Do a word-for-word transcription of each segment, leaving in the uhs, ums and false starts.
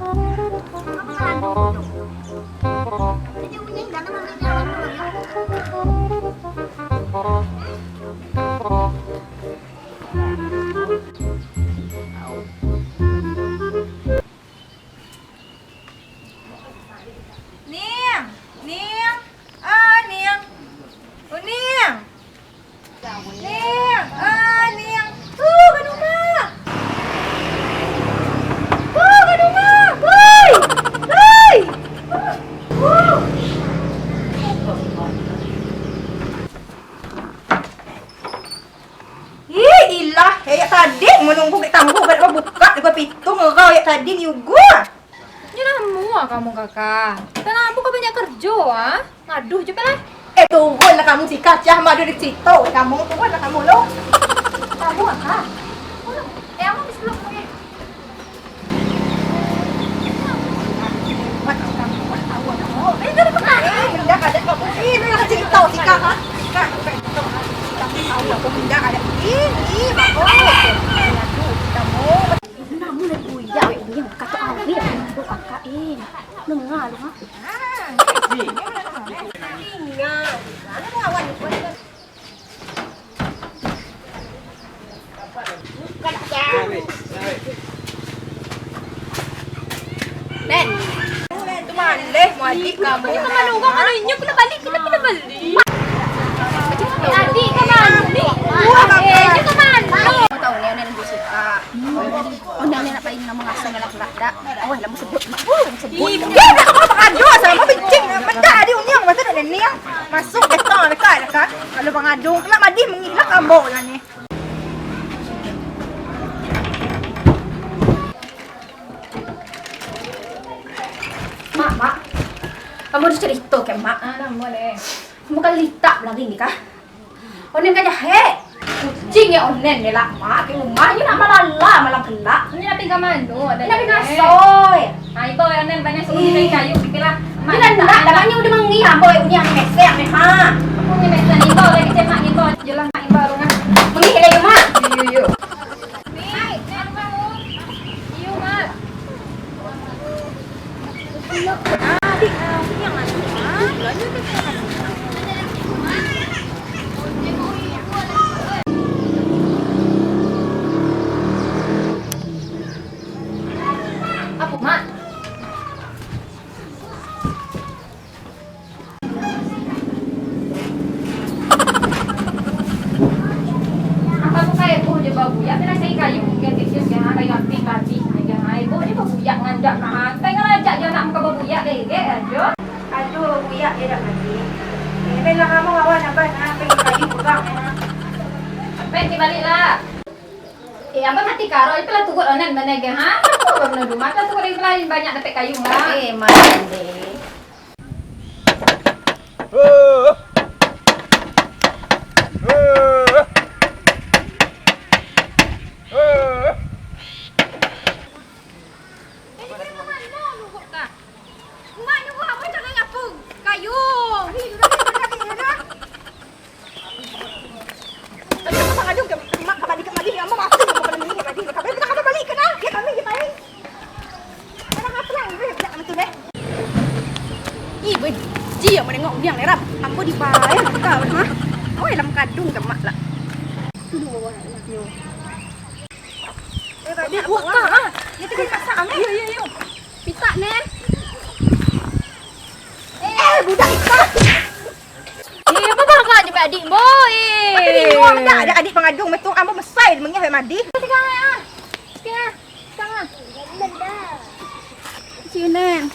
Ning! Ning! Ah, Ning! Oh, Ning! Ning! Ah, Ning! Uh, ka rumah! Uh, ka rumah! Woi! Woi! Uh! Ih, ilah, ayah tadi manunggu dek tangga, kada babukak, dek bapitu, ngarau ayah tadi ni ugu. Nyo namuah kamu, Kaka. Tanah ambo ka banyak kerjo, ah. Ngaduh je lah. Eh, turunlah kamu, si Kacah, madu di situ. Kamu, turunlah kamu, lo. Kamu, Kaka. Eh, kamu bisa lo, eh. Nen. Tu maleh, muadik kamu. Ka mano urang, mano inyo, kena bali, kena, kena bali. Adik ka mano ni? Eh, inyo ka mano? Tahu ni, Nen, dia suka. Oh, Nen, Nen, nak paling nama ngasuh, Nen, lah, dah. Oh, lama sebut. Uh, sebut. Ih, dia dah kau pakado sama bencing. Mentah adik unyang, masa nak Nen, masuk, datang dekat, dekat. Kalau pangadung, kelak madih mengilak ambo lah ni. Mak, Mak. Ambo ado carito ka Mak. Ah, namo deh? Ambo ka litak balari ni kah? Onen ka jahek. Kuciang ya onen ni lah, Mak. Ka rumah ni nak malala malam kelak. Ni nak pai ka mano, Onen? Nak pai ngasuh. Ah, ibo ya, Onen, banyak suruh cari kayu, pikilah. Mak, nak, dah banyak udah mangih, ambo, udah mesek ni, ha. Aku ni mesek, ibo lagi cek Mak, ibo. Jelas, Mak, ibo rumah. Mangih lagi, Mak. Yo, yo, yo. Apo, Mak? Apa tu kayak buah je babuyak, kena cari kayu, mungkin kecil, jangan kayu api, babi, jangan, eh, buah je babuyak, ngandak, nah, kayak ngelajak je anak muka babuyak, kayak gek aja. Aduh, babuyak je dah mati. Eh, baiklah, kamu lawan abah, nah, pergi kayu pegang, nah. Baik, kita balik lah. Eh, abah mati karo, itulah turut onan mana ge, ha? Apa abah pernah rumah, itulah turut yang lain, banyak dapat kayu, ha? Eh, mana deh. Tapi kau mangadu ka mak, ka balik, ka balik, ka balik, ka balik, ka balik, ka balik, ka balik, ka balik, ka balik. Ih, benci ambo nengok urang leram. Ambo dibayar ka, ha? Oi, lam kadung ka mak lah. Aduh, awak lah, yo. Eh, buka, ah. Yo, tinggal masak, ah. Yo, yo, yo. Pitak, Nen. Eh, budak ikak. Eh, apa barang kau je adik, boy? Apa ni, Nen? Dah ada adik pangadung, betul ambo mesai, mengih, mandi. Tiga, ah. Tiga. Sini.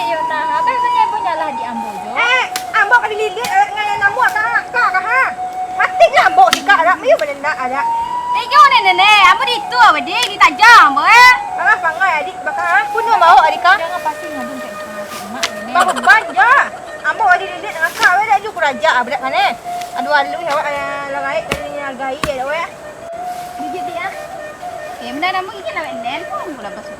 Iyo nah, abah punyo ibu nyalah di ambo jo. Eh, ambo ka dililit, eh, dengan nan namuah ka, ka, ka, ha? Mati lah ambo sikak arak, mayu balenak arak. Tega nenek, ambo di itu abah di, ditajam ambo, eh. Alah, pangai adik bakal, ha? Punuh mawok adik ka. Jangan pasti ngadun kayak, kayak emak nenek. Baru baja. Ambo ka dililit dengan ka, weh, dak ju kuraja, ah, budak kan, eh. Aduh, aluih awak, eh, lah gaek dari ni, lah gaek, eh, dak, weh. Gigit dia. Eh, benda namo gigit lah, weh, nen, pun pula basuh.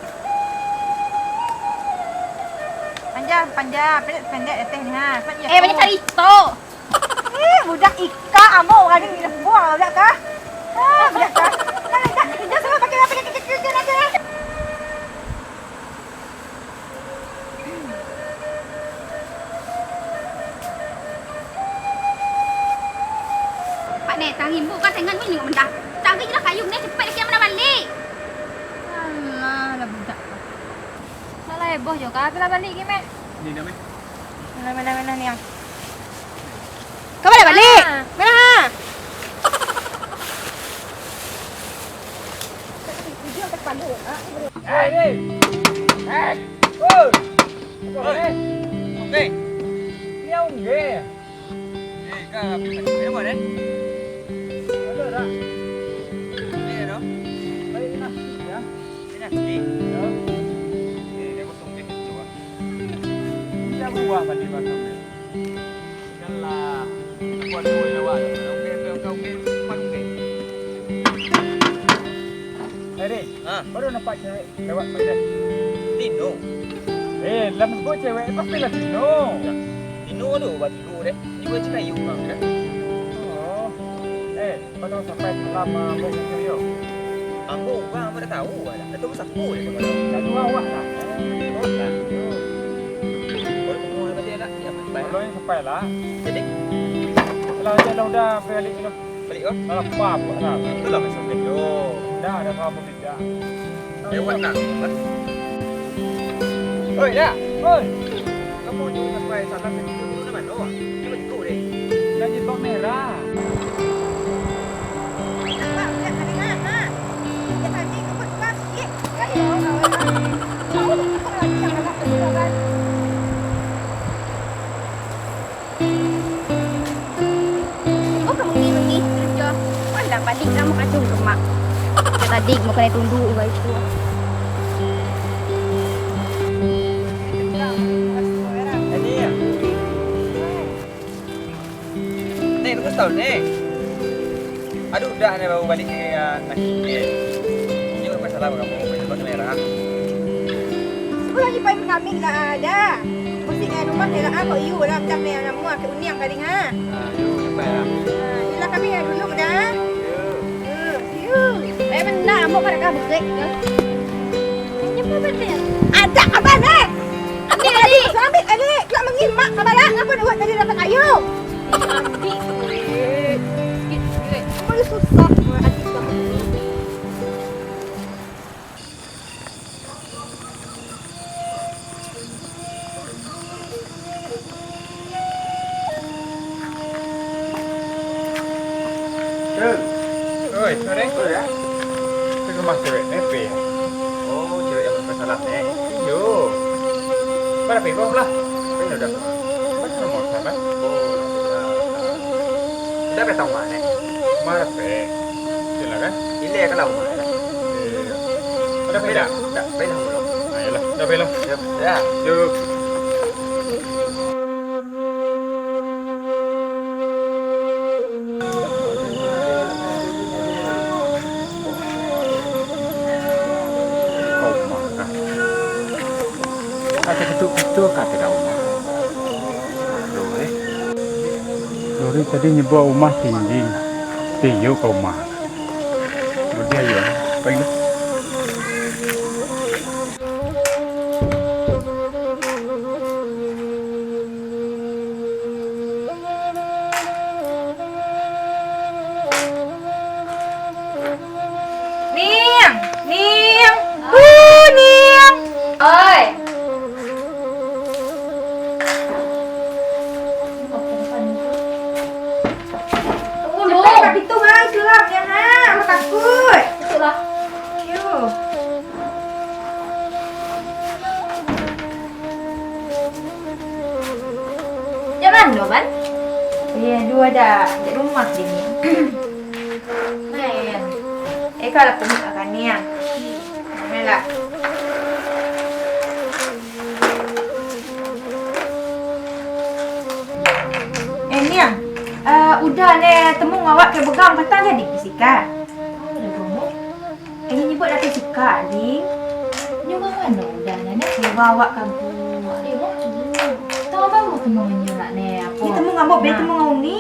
Panjang, panjang, pendek, pendek, eh, teh ni, ha. Sebab dia Eh, banyak tu. Carito. Eh, budak ika, ambo urang ni minum buah, budak ka? Ah, budak ka? Nah, dah, dah, semua pakai, pakai, pakai, pakai, pakai, pakai. Pak Neh, tangin bu, kan tengan bu, nengok mendah. Cari lah kayu, Neh, cepat lagi, mana balik. Alah, lah budak. Salah heboh jo ka, apilah balik ke, meh? Ni dah, meh. Mana, mana, mana ni, ah? Ka baliak balik? Ah. Mana, ha? Hei, hei. Hei. Oi. Oi. Oi. Ni ungge. Eh, ka, ka, ka, ka, ka, ka, Ada tak? Ni, no. Baik, nah. Ya. Ini asli. Ya. Eh, dia kosong dia kecoa. Dia buah tadi pasang dia. Janganlah. Buat dua nyawa. Oke, oke, oke, oke. Empat oke. Eh, Rin. Ha? Baru nampak cewek lewat pakai. Tino. Eh, lah sebut cewek, pastilah Tino. Ya. Tino tu batigo deh. Jiwa cikayu bang kan. Oh. Eh, kau tahu sampai dalam uh, bos cewek yo? Ambo bang, ambo dah tahu. Dah tahu siapa dia kau tahu. Dah tahu awak lah. Oh, lah. Kalau yang sampai lah. Jadi? Kalau dia dah udah balik dulu. Balik kau? Dah lapar pun dah. Itulah maksud dia. Yo. Dah, dah tahu apa. Ya. Lewat nak. Oi, ya. Oi. Kamu tu sampai salah satu tu mana? Dia betul deh. Dah di top merah. Nampak, lihat tadi nak, ha? Dia tadi kau buat kelas, ye. Kan dia orang awal, ha? Tahu tak lagi yang nak kesudahan. Oh, ka mangih-mangih karajo. Alah, baliak lah mukasuang ka mak. Karajo tadi makan tunduak, guys, tu. Nek, bagus tau, Nek. Aduh, udah, Nek, baru balik ke, ah, Nasi, Nek. Ini bukan salah, kamu, bukan salah kamera. Sekolah ni paling mengamik lah ada. Mesti kat rumah ni lah, ah, kok you lah, macam ni, anak muak, kek uniang tadi, ha? Ah, you, you, ya. Ah, you lah kami yang dulu dah. You. You, you. Eh, benar, ambo kada kah betek ke? Ini apa betek? Ada apa, Nek? Ambil tadi. Ambil tadi. Nak mengimak, kabalah, ngapa nak buat tadi dapat kayu? Ih, adik, weh. Sikit, sikit. Kau ni susah, weh, adik kamu. Oi, sore. Oi, ya. Ke rumah cewek nepe? Oh, cewek yang bermasalah, eh? Iyo. Mana pergi kau lah? Kan udah. Mana nomor sana? Oh, nah. Udah bertemu mana? Mana pe? Silakan. Ini ya kalau mana? Iya. Udah beda. Udah beda dulu. Ayolah, udah beda. Ya. Ya. Yuk. Kau mah, ah. Kata ketuk-ketuk, kata dah umah. Aduh, eh. Dori tadi nyebut umah tinggi. Tinggi kau mah. Kemudian ya, apa ini? Ning! Ning! Hu, Ning! Oi! Tunggu dulu. Cepat, tapi tu, Bang, sulap, jangan. Aku takut. Masuklah. Yo. Mano, Ban? Iyo, duo dah. Di rumah dini. Main. Eh, kalau pun makan ni, ah. Main lah. Eh, Niang. Eh, udah ne, temu awak ke begang patang jadi pisika. Udah, Bang. Eh, nyebut lah sikak, ding. Nyo mano udah nyo, nak? Dewa awak kagu. Dewa tu. Tau abang mau temu nyo nak, ne, apo? Ni temu ngambok, beli temu ngau ni.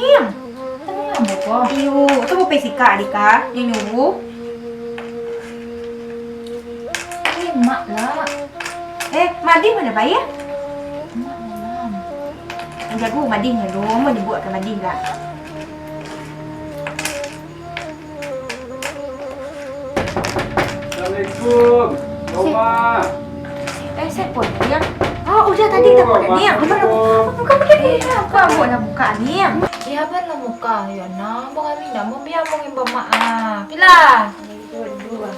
Temu ngambok ko? Iyo, tu mau pai sikak, dika. Nyo nyuruh. Eh, mak lah. Eh, Madih mana pai, ya? Mak lah. Jago Madih nyo dulu, mau nyebut ke Madih lah. Assalamualaikum. Roma. Eh, siapa ni, Niang? Ah, udah tadi tak boleh, Niang. Bukan, bukan, bukan, bukan, bukan, bukan, bukan, Niang. Ya, abang lah muka, ya, nah. Abang Aminah, mau biar abang yang bermaaf. Pilah. Dua, dua.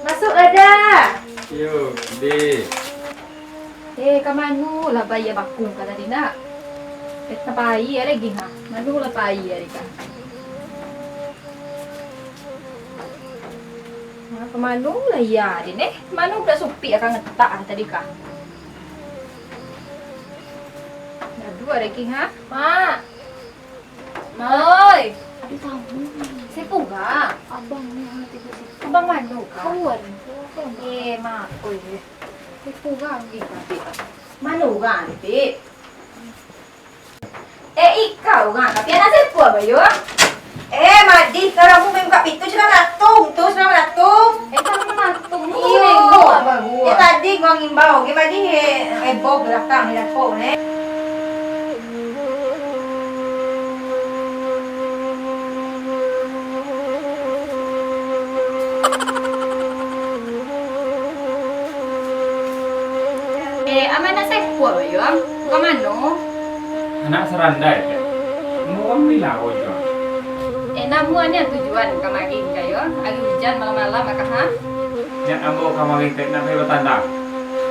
Masuk, Ada. Yo, deh. Eh, ka mano lah pai bakung ka tadi, nak? Eh, ka pai lagi, ha? Mano lah pai tadi, ka? Ha, ka mano lah iya tadi, neh? Mano budak supik ka ngetak, ha, tadi, ka? Gaduah lagi, ha? Mak! Mak oi! Ada tamu ni. Siapa urang? Abang ni, ha, tiba-tiba. Abang mano, ka? Kawan. Eh, mak oi. Siapa urang ni, Dik? Mano urang, Dik? Eh, ika urang, tapi anak sia, Bayu? Eh, Madih, kalau kamu main buka pintu, jangan latung tu, jangan latung. Eh, kalau latung, iyo. Baru. Ya, tadi gua ngimbau, gimana, eh, heboh belakang, di dapur, eh. Eh, amak anak sia, Bayu? Ka mano? Anak sarandai, Pek. Umua urang bilang ko juo. Eh, namuah nian tujuan kamari ka yo? Ari ujan malam-malam, mako, ha? Niat ambo kamari, Pek, nak pai batandang.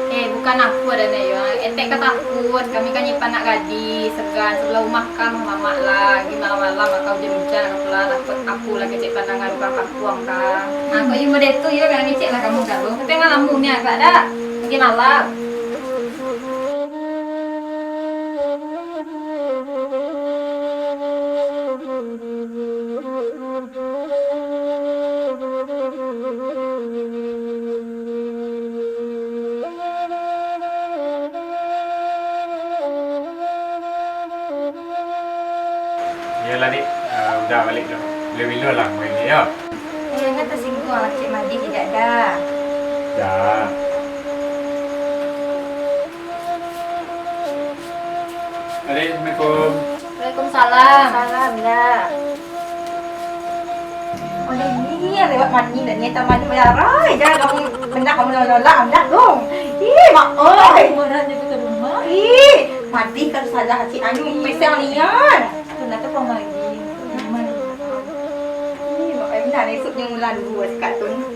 Eh, bukan apo ado, Nek, yo. Etek ka takuik, kami kan nyimpan anak gadih, sagan, sabalah rumah kan, mamak lah, lagi malam-malam, mako ujan-ujan, apo lah, takuik apo lah kecek pandangan urang kampuang kan. Nah, kok iyo model tu, yo, kami cek lah kamu kan, tapi malam ni agak dak, mungkin malam. Iyolah, Dik. Ah, udah baliak lo. Bilo-bilo lah main ni, yo. Eh, jangan tasingguang lah, Cik Madih, dak dah. Dah. Assalamualaikum. Waalaikumsalam. Salam, dak. Oleh ni, lewat mani, dak ni, taman ni, bayarai. Jangan kamu, benda kamu nolak, dah, dong. Ih, mak, oi. Marah je ke rumah. Ih, Madih kan salah, Cik Anu, mesang nian. Tu nak tu kau lagi. Ih, mak, ai, nah, esok nyo ulang dulu, cakap tu.